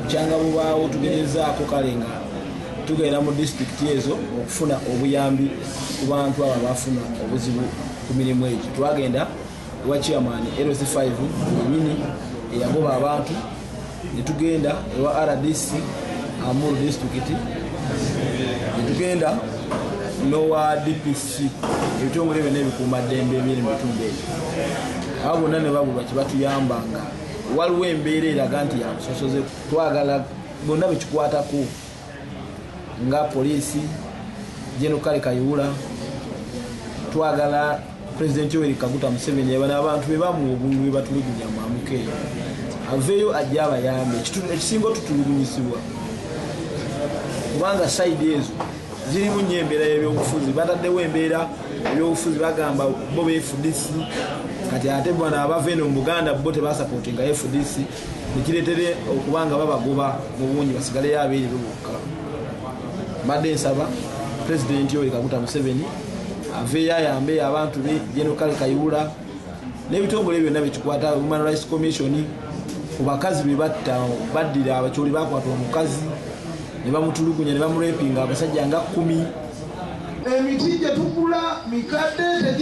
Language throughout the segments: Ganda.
Bukyanga bubaawo tugezezaako kale nga tugenda mu disitulikiti ezo okufuna obuyambi ku bantu abo abafuna obuzibu ku mirimu egyo. Twagenda ewa chairman LC5 yenyini eyagoba abantu, netugenda ewa RDC Amuru disitulikiti, netugenda n'owa DPC, ebitongole byonna ebikuumaddembe ebiri mu bitundu ebyo. Abo bonna ne babulwa kyebatuyambanga. Waliwo embeera eraga nti yabusosoze. Twagala bonna bekikwatako nga poliisi, General Kale Kayihura, twagala President Yoweri Kaguta Museveni, bano abantu be bamuwa obululu be batulugunya mwamuke aveeyo ajje abayambe. Ekisinga otutulugunyisibwa kubanga sayidi ezo zirimu nnyo embeera y'ebyobufuzi, bataddewo embeera ebyobufuzi, bagamba bo be FDC, kati ate bano abava eno mu Buganda bo tebasapootinga FDC, nekireetere okuba nga babagoba mu bungi basigaleyo abeeri bokka. Mbadde nsaba Pulezidenti Yoweri Kaguta Museveni aveeyo ayambe abantu be, General Kale Kayihura n'ebitongole byonna bekikwata, Human Rights Commission, ku bakazi be batta. Baddira Abakyoli, bakwata omukazi ne bamutulugunya ne bamurepinga abasajja nga 10. Emiti gye tugula mikadde,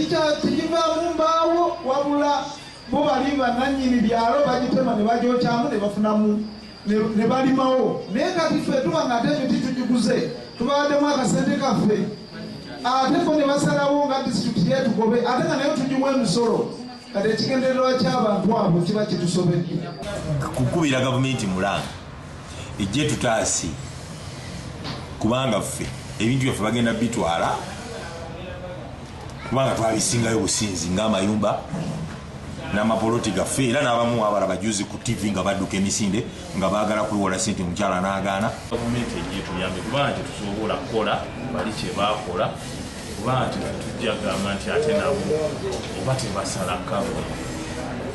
tegivaamu mbaawo, wabula bo bali bannannyini byalo bagitema ne bagyokyamu ne bafunamu ne balimawo. Naye kati ffe tuba nga ate emiti tugiguze, tubawaddemu akasente kaffe, ate bo ne basalawo nga disitulikiti yetugobe, ate nga nayo tugiwa emisolo. Kati ekigendererwa ky'abantu abo kiba kitusobedde. Kukubira gavumenti mulanga ejje tutaasi, kubanga ffe ebintu byaffe bagenda bitwala, kubanga twabisingayo businzi ng'amayumba n'amapoloti gaffe. Era n'abamu abala bajuzi ku TV nga badduka emisinde nga baagala kwewola sente, mukyala n'agaana. Gavumenti ejje tuyambe, kubanga tetusobola kukola bali kye baakola, kubanga tujja gamba nti ate nabo oba tebasala kava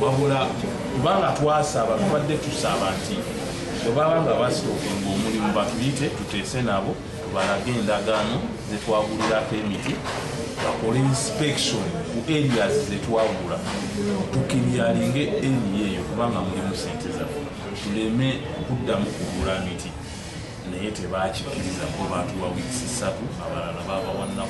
wabula, kubanga twasaba, tubadde tusaba nti bwe baba nga basitookenga omulimu batuyite tuteese nabo, tubalage endagaano zetwagulirako emiti, bakole inspection ku areas zetwagula, tukiryalinge area eyo, kubanga mulimu sente zaffe, tuleme kuddamu kugula miti. Naye tebakikiriza, bo batuwa weeks 3, abalala babawa nnaku.